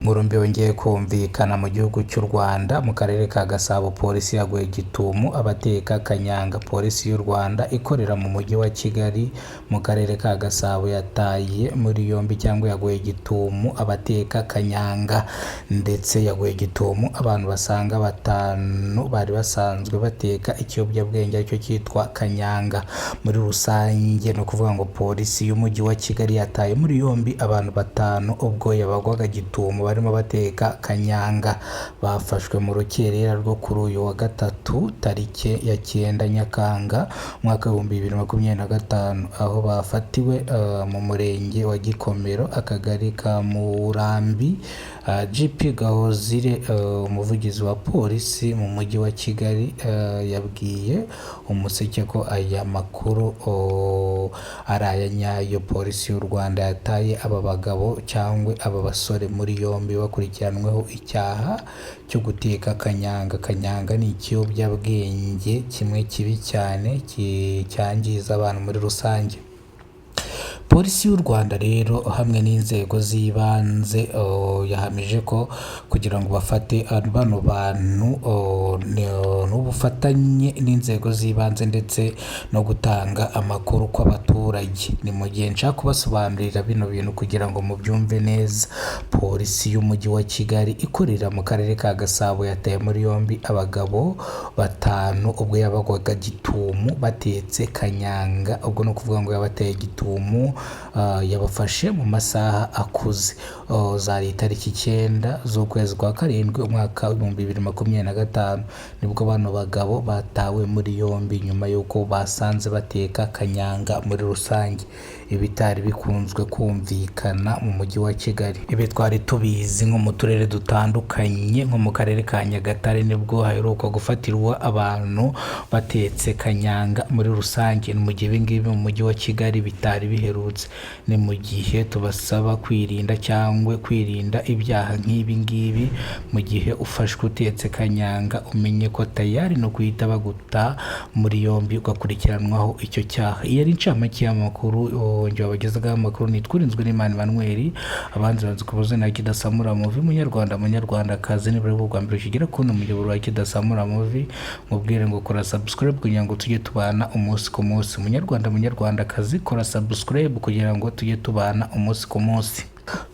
Inkuru mbi yongeye kumvikana mu gihugu cy'u Rwanda mu karere ka Gasabo. Polisi yaguye gitumo abateka kanyanga. Polisi y'u Rwanda ikorera mu mujyi wa Kigali mu karere ka Gasabo yataye muri yombi cyangwa yaguye gitumo abateka kanyanga, ndetse yaguye gitumo abantu basaga batanu bari basanzwe bateka ikiyobyabwenge aricyo cyitwa kanyanga muri rusange. Ni ukuvuga ngo polisi y'umujyi wa Kigali yataye muri yombi abantu batanu ubwo yabagwaga gitumo barimo bateka kanyanga. Bafashwe mu rukerera rwo kuri uyu wa gatatu, tariki ya 9 Nyakanga, umwaka w'2025, aho bafatiwe mu murenge wa Gikomero, akagari ka Murambi. GP Gahozire, umuvugizi wa polisi mu mujyi wa Kigali, yabwiye Umuseke ko aya makuru ari aya nyayo. Polisi y'u Rwanda yataye aba bagabo cyangwa aba basore muri yombi bakurikiranweho icyaha cyo guteka kanyanga. Kanyanga ni ikiyobyabwenge kimwe kibi cyane cyangiza abantu muri rusange. Polisi y'u Rwanda rero hamwe n'inzego z'ibanze yahamije ko kugira ngo bafate bano bantu n'ubufatanye n'inzego z'ibanze ndetse no gutanga amakuru kw'abaturage. Ni mu gihe nshaka kubasobanurira bino bintu kugira ngo mubyumve neza. Polisi y'umujyi wa Kigali ikorera mu karere ka Gasabo yataye muri yombi abagabo batanu ubwo yabagwaga gitumo batetse kanyanga. Ubwo ni ukuvuga ngo yabateye gitumo, yabafashe mu masaha akuze. Zari itariki 9 z'ukwezi kwa karindwi, umwaka w'2025, nibwo bano bagabo batawe muri yombi nyuma y'uko basanze bateka kanyanga muri rusange, ibitari bikunzwe kumvikana mu mujyi wa Kigali. Ibi twari tubizi nko mu turere dutandukanye, nko mu karere ka Nyagatare nibwo haheruka gufatirwa abantu batetse kanyanga muri rusange. Ni mu gihe ibi ngibi mu mujyi wa Kigali bitari biherutse. Ni mu gihe tubasaba kwirinda cyangwa kwirinda ibyaha nk'ibi ngibi. Mu gihe ufashwe utetse kanyanga, umenye ko tayari no guhita baguta muri yombi ugakurikiranwaho icyo cyaha. Iyi ari incamake y'amakuru njye wabagezagaho. Amakuru nitwa Urinzwe n'Imana Emmanuel, abanzi banzi ku mazina ya Kidasamura Movie. Munyarwanda, munyarwandakazi, nibura bwo bwa mbere ukigera kubona umuyoboro wa Kidasamura Movie, mubwire ngo kora subscribe kugira ngo tujye tubana umunsi ku munsi. Munyarwanda, munyarwandakazi, kora subscribe kugira ngo tujye tubana umunsi ku munsi.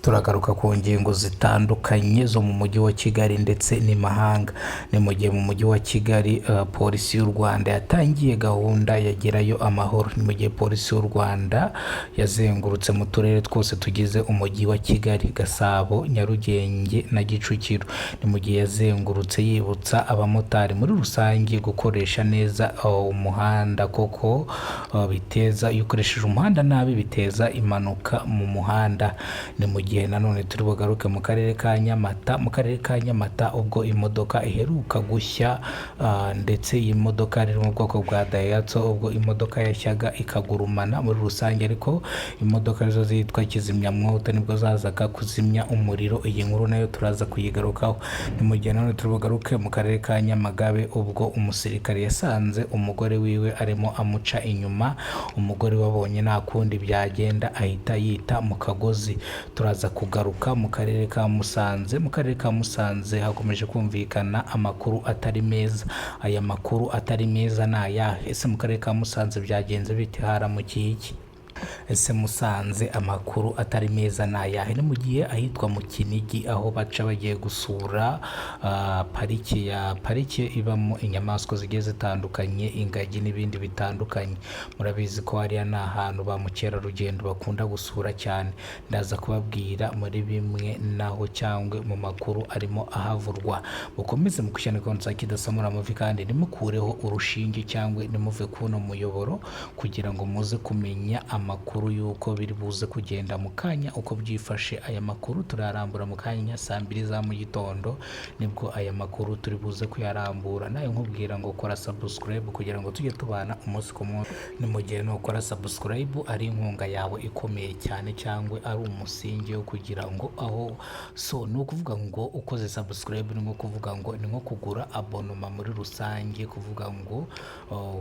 Turagaruka ku ngingo zitandukanye zo mu mujyi wa Kigali ndetse n'imahanga. Ni mu gihe mu mujyi wa Kigali polisi y'u Rwanda yatangiye gahunda ya Gerayo Amahoro. Ni mu gihe polisi y'u Rwanda yazengurutse mu turere twose tugize umujyi wa Kigali: Gasabo, Nyarugenge na Kicukiro. Ni mu gihe yazengurutse yibutsa abamotari muri rusange gukoresha neza umuhanda, koko biteza, iyo ukoresheje umuhanda nabi biteza impanuka mu muhanda. Ni mu gihe nanone turi bugaruke mu karere ka Nyamata. Mu karere ka Nyamata ubwo imodoka iheruka gushya, ndetse iyi modoka iri mu bwoko bwa Daihatsu, ubwo imodoka yashyaga ikagurumana muri rusange, ariko imodoka arizo zitwa kizimyamwoto nibwo zazaga kuzimya umuriro. Iyi nkuru nayo turaza kuyigarukaho. Ni mu gihe nanone turi bugaruke mu karere ka Nyamagabe ubwo umusirikare yasanze umugore wiwe arimo amuca inyuma. Umugore wabonye nta kundi byagenda ahita yita mu kagozi. Turaza kugaruka mu karere ka Musanze. Mu karere ka Musanze hakomeje kumvikana amakuru atari meza. Aya makuru atari meza ni ayahe? Ese mu karere ka Musanze byagenze bite? Haramukiye iki? Ese Musanze amakuru atari meza ni ayahe? Ni mu gihe ahitwa mu Kinigi, aho baca bagiye gusura parike ya parike ibamo inyamaswa zigiye zitandukanye, ingagi n'ibindi bitandukanye. Murabizi ko hariya ni ahantu ba mukerarugendo bakunda gusura cyane. Ndaza kubabwira muri bimwe naho cyangwa mu makuru arimo ahavurwa. Mukomeze mukushyane konsa Kidasamura Movie, kandi ntimukureho urushinge cyangwa ntimuve kuno muyoboro kugira ngo muze kumenya amakuru y'uko biri buze kugenda mu kanya, uko byifashe. Aya makuru turayarambura mu kanya, saa 2 za mu gitondo nibwo aya makuru turi buze kuyarambura. Nawe nkubwira ngo kora subscribe kugira ngo tujye tubana umunsi ku munsi. Ni mu gihe nukora subscribe ari inkunga yawe ikomeye cyane cyangwa ari umusingi wo kugira ngo aho. So ni ukuvuga ngo ukoze subscribe ni nko kuvuga ngo ni nko kugura abonnement muri rusange, kuvuga ngo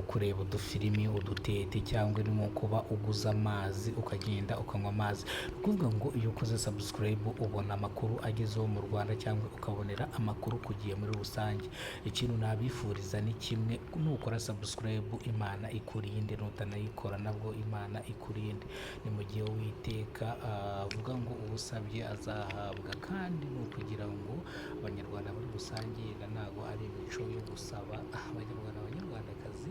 kureba udufilimi, udutete, cyangwa ni nko kuba uguze amazi, ukagenda ukanywa amazi. Ni ukuvuga ngo iyo ukoze subscribe ubona amakuru agezeho mu Rwanda, cyangwa ukabonera amakuru ku gihe muri rusange. Ikintu nabifuriza ni kimwe: nukora subscribe Imana ikurinde, nutanayikora nabwo Imana ikurinde. Ni mu gihe Uwiteka avuga ngo uwusabye azahabwa, kandi ni ukugira ngo Abanyarwanda muri rusange, yenda ntabwo ari imico yo gusaba Abanyarwanda, Abanyarwandakazi.